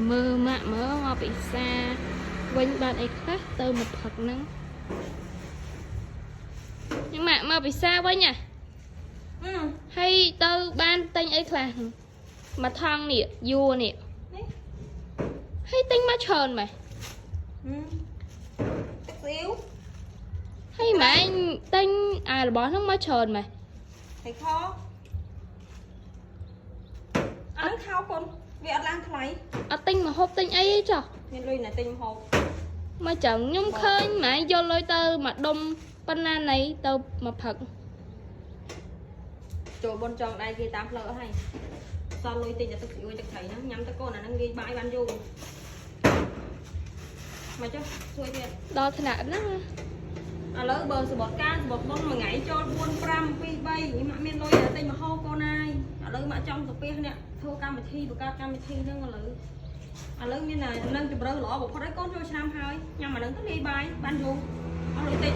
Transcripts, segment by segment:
មើលម៉ាក់មើលមកពិសាវិញបានអីខ្លះទៅមកផឹកហ្នឹងញ៉ាំម៉ាក់មកពិសាវិញណាហើយទៅបានទិញអីខ្លះមកថងនេះយួរនេះ នេះ ហើយទិញមកច្រើនម៉េះ ទឹកស្អ៊ីវ ហើយម៉ែទិញអារបស់ហ្នឹងមកច្រើនម៉េះ ត្រីខអាហ្នឹងខោកូនវាអត់ឡើងថ្លៃ អត់ទិញមកហូបទិញអីទេចុះ មានលុយណាទិញម្ហូប មកចឹងខ្ញុំឃើញម៉ែយកលុយទៅមកដុំប៉ុណ្ណាណីទៅមកផឹក ចូលបនចងដៃគេតាមផ្លូវអស់ហើយសល់លុយទិញតែទឹកស្អ៊ីវទឹកត្រីហ្នឹងញ៉ាំទៅកូនអាហ្នឹងលាយបាយបានយូរមកចុះជួយទៀត ដល់ថ្នាក់ហ្នឹង ឥឡូវបើសបត់ការសបត់បុនមួយថ្ងៃចូល4 5 2 3ម៉ាក់មានលុយតែទិញម្ហូបកូនហើយឥឡូវម៉ាក់ចង់ទៅផ្ទះអ្នកធ្វើកម្មវិធីបង្កើតកម្មវិធីហ្នឹងឥឡូវឥឡូវមានតែនឹងជម្រើសល្អបំផុតហើយកូនចូលឆ្នាំហើយញ៉ាំអាហ្នឹងទៅលាយបាយបានយូរអស់លុយតិច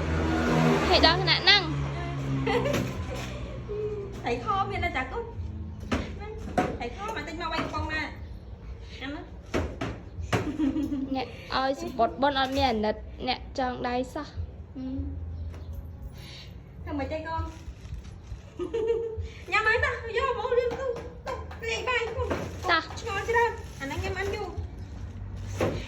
ហើយដល់ថ្នាក់ហ្នឹង ត្រីខមានតែចាកូនហ្នឹងត្រីខមកទិញមក3កំប៉ុងណាញ៉ាំណា អ្នកឲ្យសពតបនអត់មានអាណិតអ្នកចង់ដៃសោះ ធ្វើមិនទេកូនញ៉ាំហើយតាយកមកលឿនទៅទៅលាយបាយកូន តោះ ឆ្ងល់ច្រើនអាហ្នឹងញ៉ាំបានយូរ